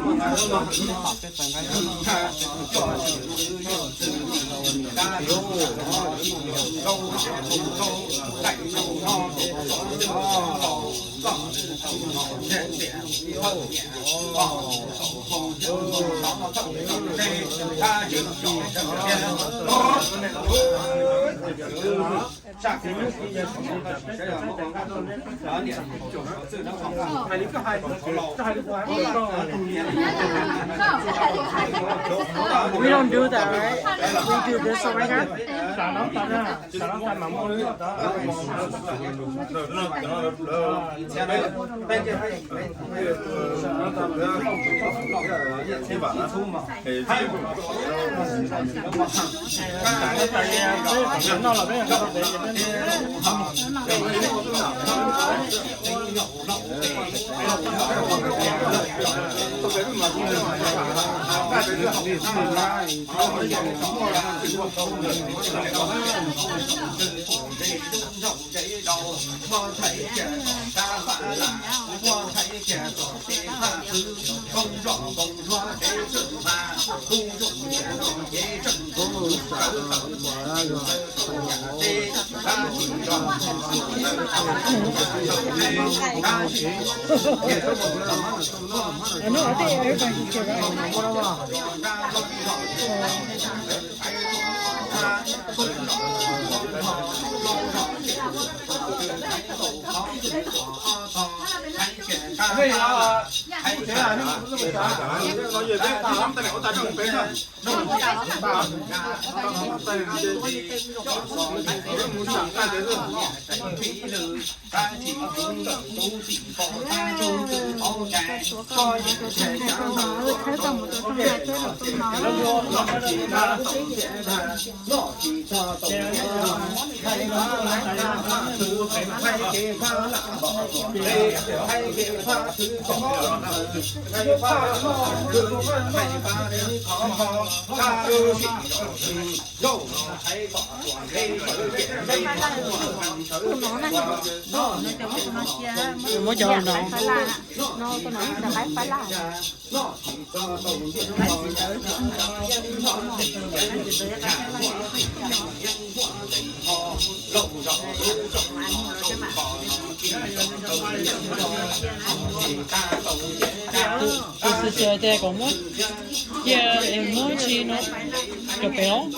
We don't do that, right? We do this over here. I know, I think everybody should, right? Muab cov no. Tus xwm txheej tias kom muab cia es muab tsis no cov pem os.